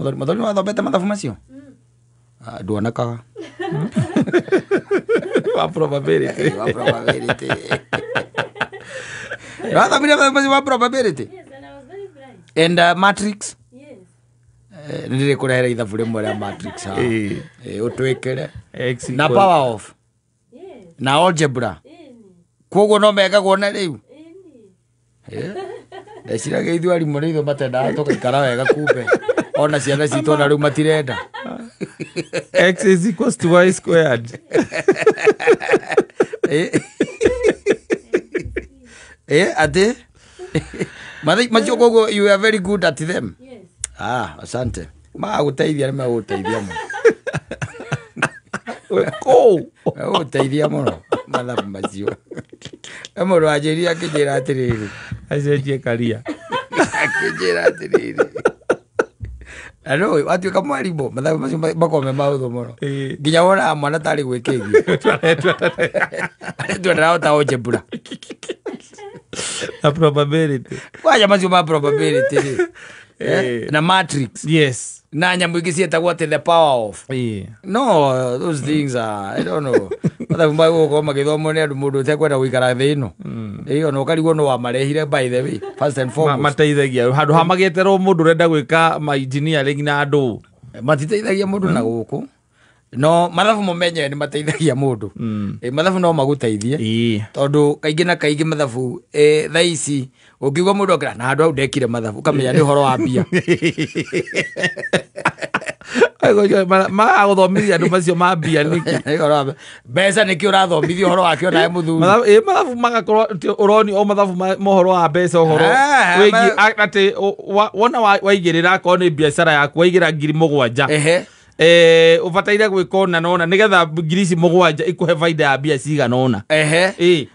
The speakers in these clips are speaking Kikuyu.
Muthoni. Muthoni wathomete mathabu macio? Nduonekaga. Wa probability. Wa probability. Wathomire mathabu macio wa probability? Yes, and I was very bright. And matrix? Yes. Nĩ ndĩrĩkũrehera ithabu rĩmwe rĩa matrix haha. Ũtwĩkĩre. X Na equal- power of. Yes. Na algebra. Ĩni. Koguo no mekagwo na rĩu. Ĩni. Ndeciragia ithuĩ arimũ nĩ ithuĩ matendaga tũgaikara wega kumbe ona ciana citũ ona rĩu matirenda. X is equals to y squared. Atĩ macio koguo you are very good at them. Yes. Asante. Magũteithia nĩ megũgũteithia mũno. Kũu. Megũgũteithia mũno mathabu macio. He mũndũ wanjĩrire akĩnjĩra atĩrĩrĩ. Acenjie karia. Akĩnjĩra atĩrĩrĩ. Na no watuĩka mwarimũ mathabu macio makoragwo me mahũthũ mũno. Nginya wonaga mwana tarĩ gwĩkĩgia. Aretwo ndarahota algebra. Na probability. Kwanja macio ma probability rĩ. Na matrix. Yes. Na nyamũ ingĩ ciĩtagwo atĩ the power of. No, those things are, I don't know. Mathabu ma gũkorwo magĩthomwo nĩ andũ mũndũ ũtekwenda gũikara thĩ ĩno. Ona ũkarigwo nũ wamarehire by the way, first and foremost. Mateithagia handũ ha magĩeterwo mũndũ ũrenda gwĩka ma engineering na andũ. Matiteithagia mũndũ na gũkũ. No mathabu mo menyewe nĩ mateithagia mũndũ. Mathabu no magũteithie. Tondũ kaingĩ na kaingĩ mathabu thaa ici ũngiuga mũndũ akĩra na handũ hau ndekire mathabu ũkamenya nĩ ũhoro wa mbia. Magagũthomithia andũ macio ma mbia nĩkĩ? Nĩ ũhoro wa mbia. Mbeca nĩkĩ ũrathomithia ũhoro wakĩo nawe mũthuri? Mathabu magakorwo ũroni o mathabu mohoro wa mbeca ũhoro wĩgiĩ atĩ wona waigĩrĩra akorwo nĩ biacara yaku waigĩra 7,000. Ũbataire gwĩka ũna na ũna nĩgetha 7,000 ikũhe baida ya mbia cigana ũna.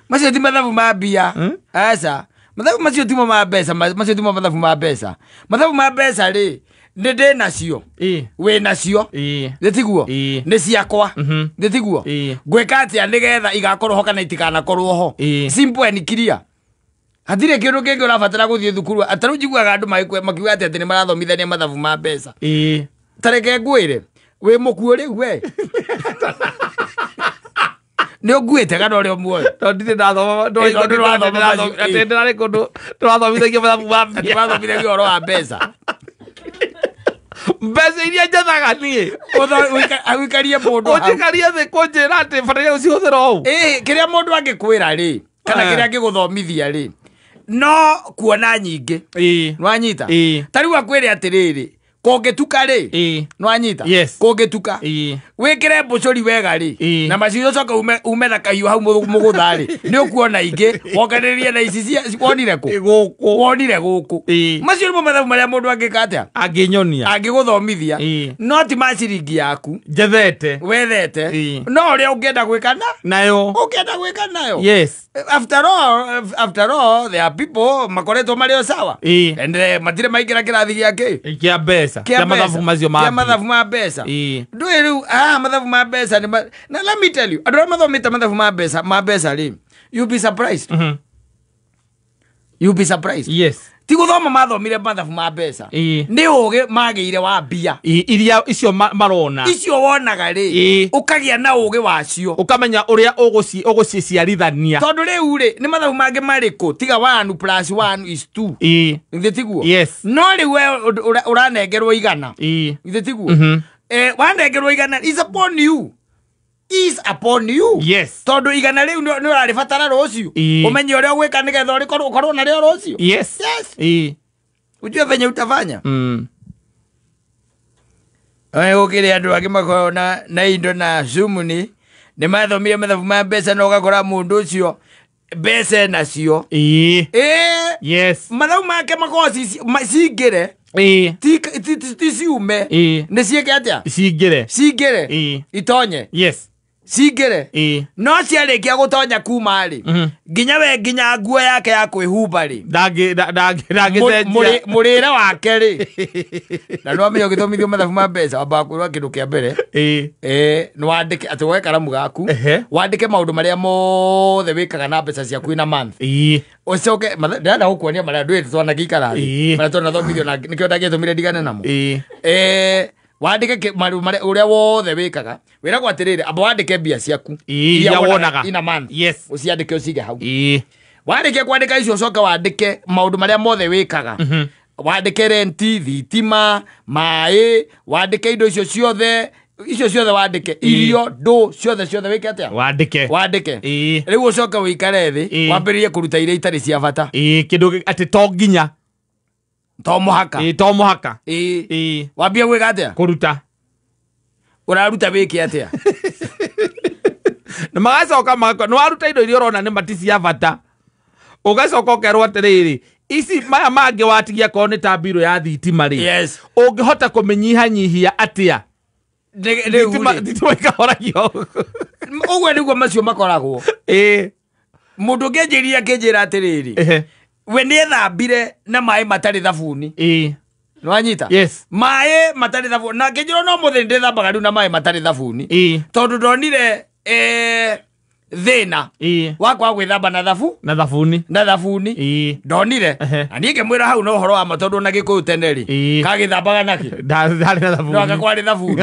Macio ti mathabu ma mbia. Aca. Mathabu macio timo ma mbeca, macio timo mathabu ma mbeca. Mathabu ma mbeca rĩ nĩ ndĩ nacio. Wĩ nacio. Nĩ tiguo? Nĩ ciakwa. Nĩ tiguo? Ngwĩka atĩa nĩgetha igakorwo ho kana itikanakorwo ho? Simple and clear. Hatirĩ kĩndũ kĩngĩ ũrabatara gũthiĩ thukuru. Ata rĩu njiguaga andũ makiuga atĩ nĩ marathomithania mathabu ma mbeca. Ta reke ngwĩre, wĩ mũkuũ rĩu we. Nĩ ũnguĩte kana ũrĩ o muoyo? Tondũ ndirĩ ndathoma, Tondũ ndũrathoma macio. Atĩ ndĩrarĩ kũndũ tũrathomithagia mathabu ma mbia. Tũrathomithagia ũhoro wa mbeca. Mbeca iria njethaga niĩ. Ũikarie mũndũ hau. Ũnjikarie thĩ kũnjĩra atĩ bataire gũcihũthĩra ũũ. Kĩrĩa mũndũ angĩkwĩra rĩ, kana kĩrĩa angĩgũthomithia rĩ, no kuona nyingĩ. Nĩwanyita? Ta rĩu akwĩre atĩrĩrĩ, kũngĩtuka rĩ, nĩwanyita? Kũngĩtuka. Wĩkĩre mbũcũri wega rĩ, na macicio ũcoke ume na kahiũ hau mũgũtha rĩ, nĩ ũkuona ingĩ, wonganĩrĩrie na ici cia, wonire kũ? Gũkũ. Wonire gũkũ. Macio nĩmo mathabu marĩa mũndũ angĩka atĩa? Angĩnyonia. Angĩgũthomithia. No ti ma ciringi yaku. Njethete. Wethete. No ũrĩa ũngĩenda gwĩka na? Nayo. Ũngĩenda gwĩka nayo. Yes. After all, there are people makoretwo marĩ o sawa. And matirĩ maingĩra kĩrathi gĩa kĩ? Kĩa mbeca. Kĩa mathabu macio ma Kĩa mathabu ma mbeca. Ndũĩ rĩu, mathabu ma mbeca nĩ na let me tell you, andũ arĩa mathomete mathabu ma mbeca, ma mbeca rĩ, you'll be surprised. You'll be surprised. Yes. Ti gũthoma mathomire mathabu ma mbeca. Nĩ ũgĩ magĩire wa mbia. Iria icio marona. Icio wonaga rĩ, ũkagĩa na ũgĩ wacio. Ũkamenya ũrĩa ũgũciciarithania. Tondũ rĩu rĩ, nĩ mathabu mangĩ marĩkũ tiga 1 plus 1 is 2. Githĩ tiguo? Yes. No rĩu we ũranengerwo igana. Githĩ tiguo? Wanengerwo igana is upon you. Is upon you. Yes. Tondũ igana rĩu nĩ ũrarĩbatara rũciũ. Ũmenye ũrĩa ũgwĩka nĩgetha ũkorwo narĩo rũciũ. Yes. Yes. Ujue venye utafanya. Gũkĩrĩ andũ angĩ makoragwo na indo na cumuni, nĩ mathomire mathabu ma mbeca na ũgakora mũndũ ũcio mbeca nacio. Yes. Mathabu make makoragwo cingĩre. Ti ciume. Nĩ ciĩke atĩa? Cingĩre. Cingĩre. Itonye. Yes. Cingĩre. No ciarĩkia gũtonya kuma rĩ, nginya we nginya nguo yake ya kwĩhumba rĩ, ndangĩcenjia mũrĩre wake rĩ. Na nĩ wamenya ũgĩthomithio mathabu ma mbeca wambaga kwĩrwo kĩndũ kĩa mbere, nĩ wandĩke atĩ woe karamu gaku, wandĩke maũndũ marĩa mothe wĩkaga na mbeca ciaku in a month. Ũcoke ndĩrenda gũkuonia marĩa ndũĩ twanagĩikara thĩ, marĩa twanathomithio na nĩkĩo ndangĩtũmire ndigane namo. Wandĩke ũrĩa wothe wĩkaga, wĩragwo atĩrĩrĩ, amba wandĩke mbia ciaku iria wonaga in a month. Yes. Ũciandĩke ũcige hau. Warĩkia kwandĩka icio ũcoke wandĩke maũndũ marĩa mothe wĩkaga. Wandĩke renti, thitima, maĩ, wandĩke indo icio ciothe, icio ciothe wandĩke, irio, ndũ, ciothe ciothe wĩke atĩa? Wandĩke. Wandĩke. Rĩu ũcoke ũikare thĩ, wambĩrĩrie kũruta iria itarĩ cia bata. Kĩndũ atĩ to nginya. To mũhaka. To mũhaka. Wambia gwĩka atĩa? Kũruta. Ũraruta wĩke atĩa? Na magacoka nĩ waruta indo iria ũrona nĩ mati cia bata. Ũgacoka ũkerwo atĩrĩrĩ, ici maya mangĩ watigia korwo nĩ ta mbirũ ya thitima rĩ. Yes. Ũngĩhota kũmĩnyihanyihia atĩa? Thitima ĩkahoragio. Ũguo nĩguo macio makoragwo. Mũndũ ũngĩ anjĩrire akĩnjĩra atĩrĩrĩ, we nĩethambire na maĩ matarĩ thabuni. Nĩwanyita? Yes. Maĩ matarĩ thabuni. Na ngĩnjĩrwo no mũthĩ ndĩthambaga rĩu na maĩ matarĩ thabuni. Tondũ ndonire thĩna wa kwaga gwĩthamba na thabu. Na thabuni. Na thabuni. Ndonire. Na niĩ ngĩmwĩra hau no ũhoro wa ma tondũ na Gĩkũyũ tene rĩ, kagĩthambaga nakĩ? Ndarĩ na thabuni. No anga kwarĩ thabuni.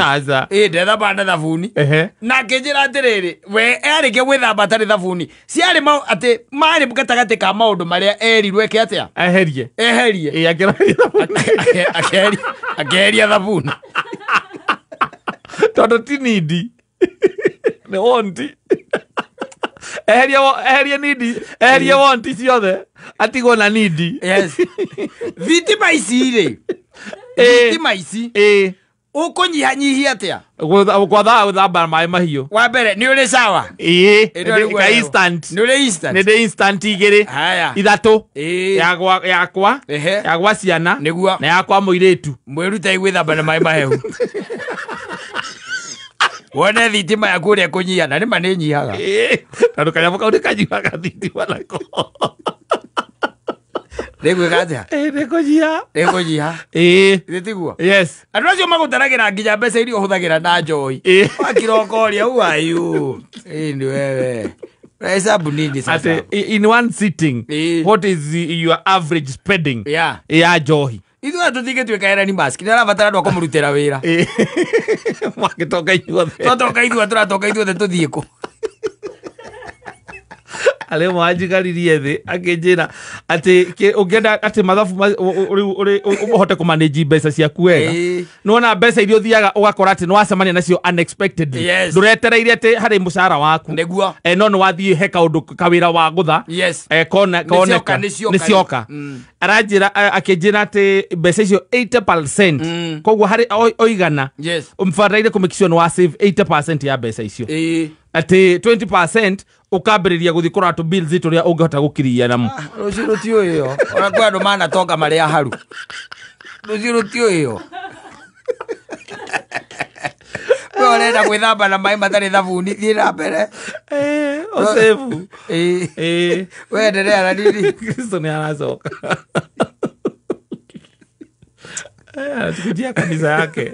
Ndethambaga na thabuni. Na ngĩnjĩra atĩrĩrĩ, we arĩkia gwĩthamba atarĩ thabuni, ciarĩ atĩ marĩ gatagatĩ ka maũndũ marĩa erirwo eke atĩa? Eherie. Eherie. Akĩeheria Akĩeheria thabuni. Tondũ ti nindi. Nĩ wonti. Eheria nindi, eheria wonti ciothe, atigwo na nindi. Yes. Thitima ici rĩ, thitima ici ũkũnyihanyihia atĩa? Gwathaa gwĩthamba maĩ mahiũ. Wa mbere nĩ ũrĩ sawa? Ka instant. Nĩ ũrĩ instant? Nĩ ndĩ instant igĩrĩ. Haya. Ithatũ. Yakwa, ya gwa ciana, nĩguo, na yakwa mũirĩtu. Mwĩrutei gwĩthamba na maĩ mahehu. Wone thitima yaku ũrĩa ĩkũnyiha, na nĩma nĩ nyihaga. Tondũ kanyamũ kau nĩ kanyuaga thitima nako. Rĩgwĩka atĩa? Nĩkũnyiha. Nĩkũnyiha. Ĩ tiguo? Yes. Andũ acio magũtaragĩra nginya mbeca iria ũhũthagĩra na njohi. Wakira ũkoria, who are you? Ĩ nĩ wewe. Hesabu nini sasa? Ati, in one sitting, what is your average spending ya njohi? Ithuĩ tũtingĩtuĩka Elon Musk, nĩ arabatara andũ a kũmũrutĩra wĩra. Mwagĩtonga inyuothe. Twatonga ithuothe, tũratonga ithuothe tũthiĩ kũ? Arĩa mwanjigaririe thĩ akĩnjĩra atĩ ũngĩenda atĩ mathabu rĩu ũhote kũmanage mbeca ciaku wega, nĩwona mbeca iria ũthiaga ũgakora atĩ nĩwacemania nacio unexpectedly, ndũretereire atĩ harĩ mũcara waku, nĩguo, no nĩwathiĩ he kaũndũ kawĩra wa gũtha, koneka nĩcioka. Aranjĩra akĩnjĩra atĩ mbeca icio 80%, koguo harĩ oigana ũbataire kũmake sure nĩ wa save 80% ya mbeca icio, atĩ 20% ukambĩrĩria gũthiĩ kũrora tũ bills tũrĩa ũngĩhota gũkiria namo. Rũciũ rũtiũĩ ona kwĩ andũ manatonga marĩ aharu. Rũciũ rũtiũĩ. We ũrenda gwĩthamba na maĩ matarĩ thabuni, thiĩ na mbere. Ũsave. We endelea na nini? Kristo nĩ aracoka. Anakujia kanitha yake.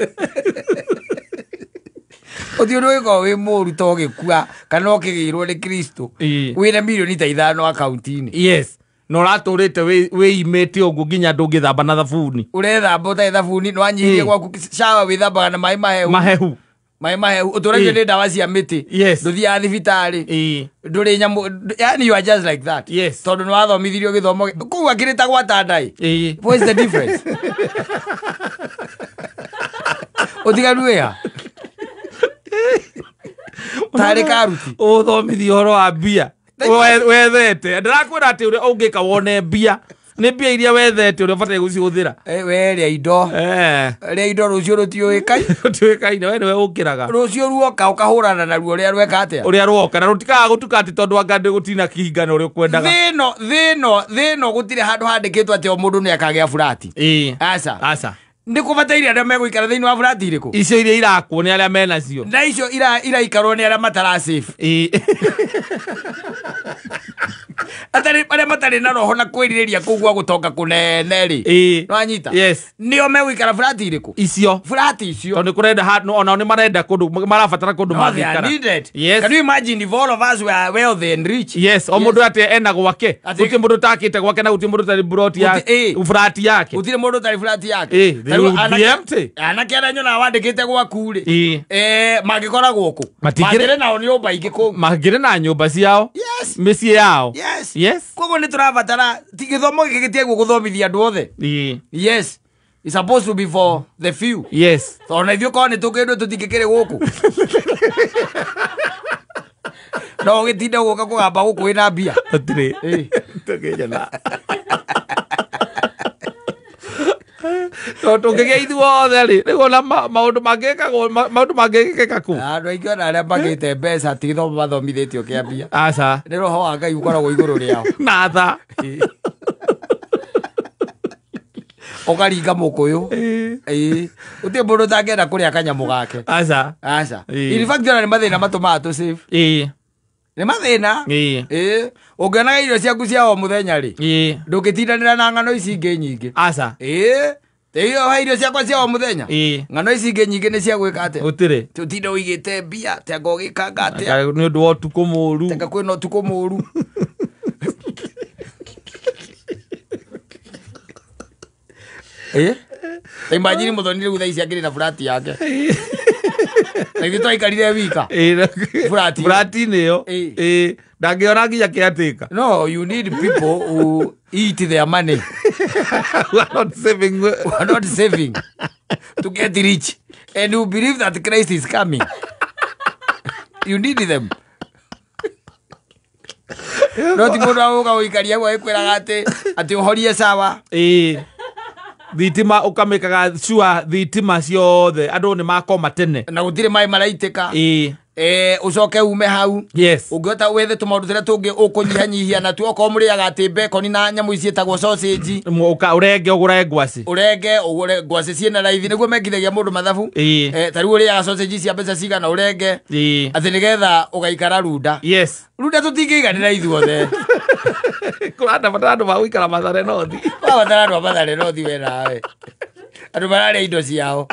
Ũthiũ ndũgĩkorwo wĩ mũru to ũgĩkua kana ũkĩgĩirwo nĩ Kristo wĩna mirioni ta 5 akaunti-inĩ. Yes. Na ũratũrĩte wĩimĩte ũguo nginya ndũngĩthamba na thabuni. Ũrethamba ũtarĩ thabuni, nĩwanyihirie gwaku shower wĩthambaga na maĩ mahehu. Mahehu. Maĩ mahehu. Ũtũragio nĩ ndawa cia mĩtĩ. Ndũthiaga thibitarĩ. Ndũrĩ nyamũ, yani you are just like that. Yes. Tondũ nĩwathomithirio gĩthomo kũu akĩrĩ ta gwa Tandai. What is the difference? Ũtiganu wĩha? Tarĩ karuti. Ũthomithio ũhoro wa mbia wethete. Ndĩrakwĩra atĩ ũrĩa ũngĩka wone mbia nĩ mbia iria wethete ũrĩa ũbataire gũcihũthĩra. We rĩa indo. Rĩa indo rũciũ rũtiũĩkaine. Rũtiũĩkaine, we nĩwe ũkĩraga. Rũciũ ruoka ũkahũrana naruo ũrĩa rweka atĩa? Ũrĩa rwoka na rũtikaga gũtuka atĩ tondũ anga gũtina kĩhingano ũrĩa ũkwendaga. Thĩ ĩno gũtirĩ handũ handĩkĩtwo atĩ o mũndũ nĩ akagĩa burati. Aca. Aca. Nĩ kũbataire arĩa megũikara thĩinĩ wa burati irĩkũ? Icio iria irakwo nĩ arĩa menacio. Na icio iraikarwo nĩ arĩa matara safe. Atari arĩa matarĩ na roho na kwĩrirĩria kũu gwa gũtonga kũnene rĩ. Nĩwanyita? Yes. Nĩo megũikara burati irĩkũ? Icio. Burati icio. Tondũ kũrenda onao nĩ marenda kũndũ marabatara kũndũ mangĩikara. Yes. Can you imagine if all of us were wealthy and rich? Yes. O mũndũ atĩ ena gwake. Gũtirĩ mũndũ ũtakĩte gwake na gũtirĩ mũndũ ũtarĩ buroti yake. Burati yake. Gũtirĩ mũndũ ũtarĩ burati yake. Anake arĩa nyonaga wandĩkĩte gwaku rĩ. Mangĩkoragwo kũ? Mangĩrĩ nao nyũmba ingĩ kũu. Mangĩrĩ na nyũmba ciao. Yes. Mĩciĩ yao. Yes. Yes. Koguo nĩ tũrabatara ti gĩthomo gĩkĩ gĩtiagwo gũthomithia andũ othe. Yes. It's supposed to be for the few. Yes. Tondũ na ithuĩ korwo nĩ tũkĩndũ tũtingĩkĩrĩ gũkũ. No ũgĩtinde gũka kũgamba gũkũ wĩna mbia. Tũtirĩ. Tũkĩnjana. Tondũ tũngĩgĩa ithuothe rĩ, rĩu ona maũndũ mangĩkagwo maũndũ mangĩkĩka kũ? Andũ aingĩ ona arĩa magĩte mbeca ti gĩthomo mathomithĩtio kĩa mbia. Aca. Nĩ roho wa Ngai ũkoragwo igũrũ rĩao. Na tha. Ũkaringa mũkũyũ. Gũtirĩ mũndũ ũtangĩenda kũrĩa kanyamũ gake. Aca. Aca. In fact ona nĩ mathĩna matũmaga tũ save. Nĩ mathĩna. Ũngĩonaga irio ciaku cia o mũthenya rĩ, ndũngĩtindanĩra na ng'ano ici ingĩ nyingĩ. Aca. Iyo ha irio ciakwa cia o mũthenya. Ng'ano ici ingĩ nyingĩ nĩ cia gwĩka atĩa? Gũtirĩ. Tũtinde ũigĩte mbia, tenga ũgĩkanga atĩa? Nĩ ũndũ wa ũtukũ mũũru. Tenga kwĩna ũtukũ mũũru. Imagine mũthoni rĩu thaa ici akĩrĩ na burati yake. Na ithuĩ twaikarire wika. Burati. Burati-inĩ ĩyo. Ndangĩona nginya caretaker. No, you need people who eat their money. Who are not saving. Who are not saving to get rich and who believe that Christ is coming. You need them. No ti mũndũ agũka gũikaria hau agĩkwĩraga atĩ ũhorie sawa. Thitima ũkamĩkaga sure thitima ciothe andũ nĩ makoma tene. Na gũtirĩ maĩ maraitĩka. Ũcoke ume hau. Yes. Ũngĩhota wethe tũmaũndũ tũrĩa tũngĩ ũkũnyihanyihia natuo okorwo mũrĩaga atĩ bacon na nyamũ ici ciĩtagwo sausage. Ũrenge ũgũre ngwacĩ. Ũrenge ũgũre ngwacĩ ciĩna raithi nĩguo mekithagia mũndũ mathabu. Ta rĩu ũrĩaga sausage cia mbeca cigana ũrenge. Atĩ nĩgetha ũgaikara runda. Yes. Runda tũtingĩiganĩra ithuothe. Kũrabatara andũ ma gũikara Mathare North. Kũrabatara andũ a Mathare North we nawe. Andũ mararĩa indo ciao.